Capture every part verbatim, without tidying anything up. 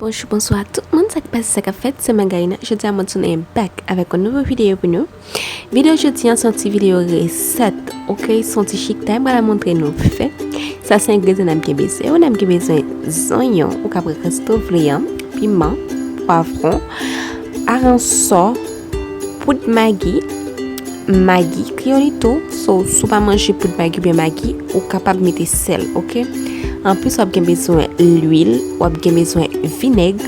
Bonjou, bonswa tout moun, sa k pase, sa k ap fèt, se Magarina. Jodi a mwen tounen back avèk yon nouvo videyo pou nou. Videyo jodi an se yon ti videyo resèt, oke? Se yon ti chiktay m pral montre nou fè. Sa se engredyan n ap gen bezwen yo. N ap gen bezwen zonyon, ou ka pran kantite w vle an, piman, pwavwon, aransò, poud magi, magi kreyolito. So, si w pa manje poud magi oubyen magi, ou kapab mete sèl, oke? Anplis, w ap gen bezwen lwil, w ap gen bezwen vinèg.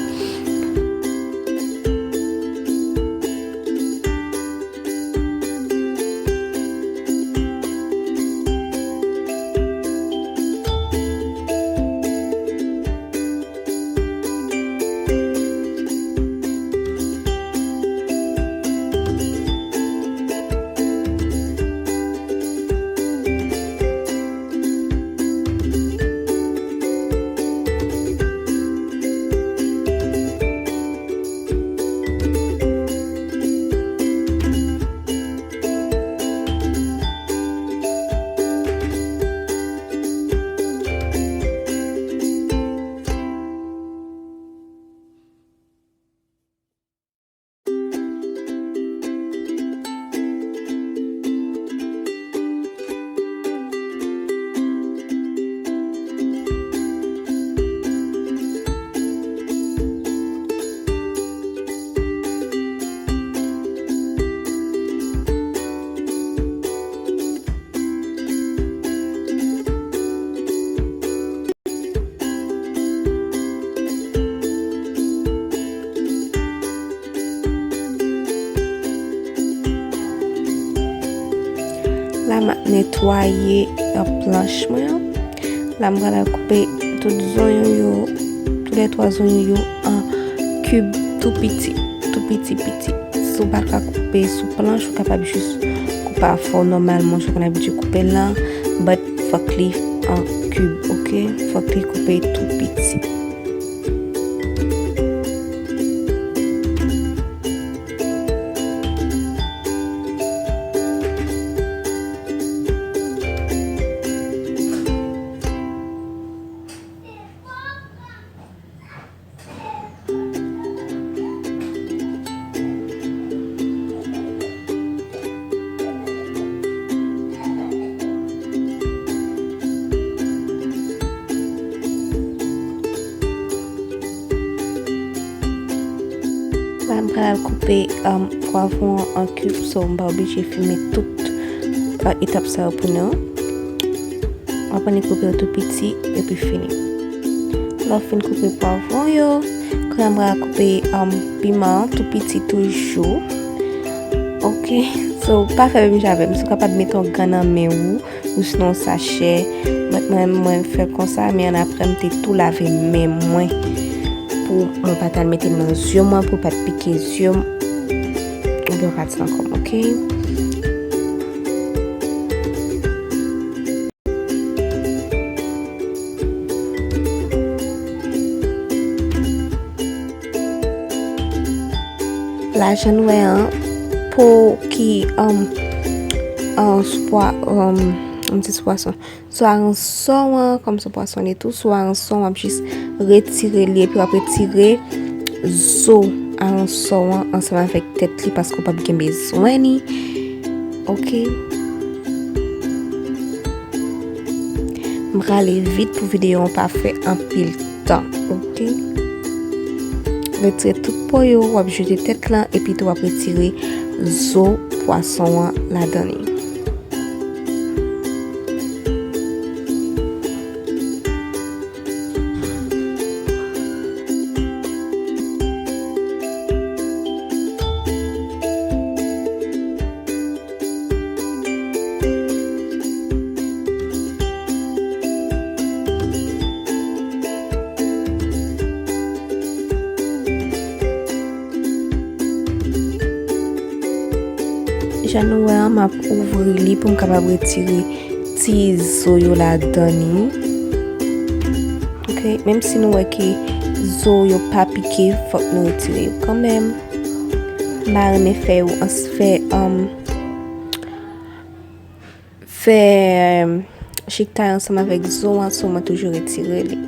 La, m ap netwaye, euh, planch mwen an. La, m pral koupe tout zonyon yo, toulètwa zonyon yo an kib tou piti, tou piti, piti. Si w pa ka koupe sou planch, ou kapab jis koupe a fò nòmalman, jan w konn abitye koupe l lan, but fòk li an kib, oke? Fòk li koupe tou piti. La, m pral koupe, um, pwavwon an an kib, so m pa oblije filme tout, uh, etap sa yo pou nou. W ap annik koupe yo tou piti, epi fini. Lè w fin koupe pwavwon yo, kounye a m pral koupe, um, piman an tou piti toujou. Oke, so pa fè menm jan avè m. Si w kapab mete yon gan nan men ou, ou sinon yon sachè. Mwen, mwen, mwen fè l konsa, men annapre m te tou lave men mwen pou mwen pa t al mete l nan zye mwen, pou l pa t pike zye m, oubyen yon pati nan kò m, oke? La, jan nou wè an, po ki, um, an, sou pwa, um, m di sou pwason, sou aransò an, kòm se pwason li tou, sou aransò an, w ap jis retire li, epi w ap retire zo aransò an ansanm avèk tèt li, paske w p ap gen bezwen li. Oke. M prale vit pou videyo an pa fè anpil tan, oke? Retire tout po yo, w ap jete tèt lan, epi tou w ap retire zo pwason an ladan li. Jan nou wè an, m ap ouvri li pou m kapab retire ti zo yo ladan li. Oke, menm si nou wè ke zo yo pa pike, fòk nou retire yo kanmenm. M pa renmen fè yo ans-, fè, um, fè, um, chiktay ansanm avèk zo an, so mwen toujou retire li.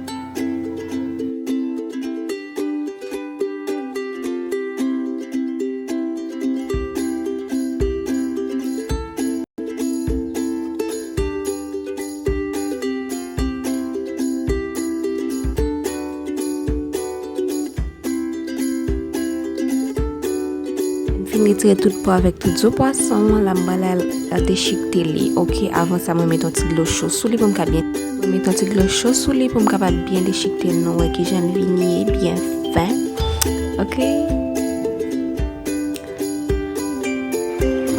M retire tout po avèk tout zo pwason an, la m pral al dechikte li. Oke, avan sa, mwen met yon ti dlo cho sou li pou m ka byen, mwen met yon ti dlo cho sou li pou m kapab byen dechikte l, nou wè kijan l vin ye, byen fen. Oke.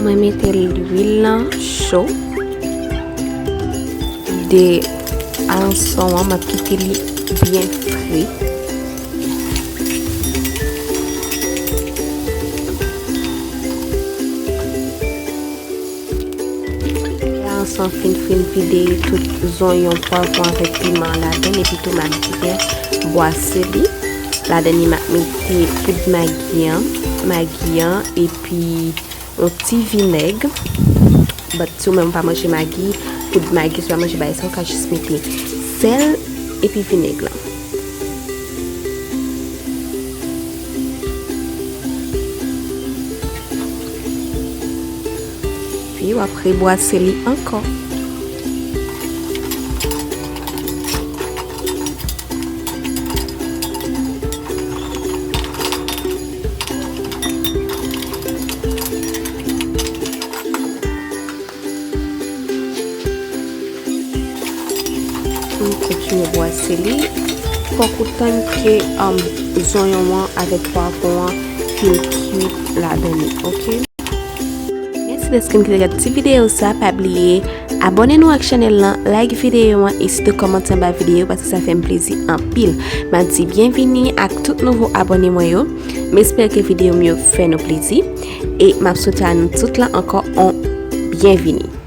Mwen mete lwil lan cho. De ayanson an, m ap kite li byen fri. Ayanson an fin fri, m vide tout zonyon, pwavwon avèk piman an ladann, epi tou m ap vide bwa seli. Ladann li, m ap mete poud magi an, magi an, epi yon ti vinèg. But si w menm w pa manje magi, poud magi, si w pa manje bagay sa, w ka jis mete sèl epi vinèg lan. Epi w ap rebwase li ankò. M kontinye bwase li. Fòk ou tann ke, um, zonyon an avèk pwavwon an fin kwit ladan li, oke? Mèsi dèske n te gade ti videyo sa. Pa bliye abòne nou ak chanèl lan, like videyo an e sitou kòmante anba videyo, paske sa fè m plezi anpil. M ap di byenvini ak tout nouvo abòne mwen yo. M espere ke videyo m yo fè nou plezi. E m ap swete a nou tout lan ankò on byenvini.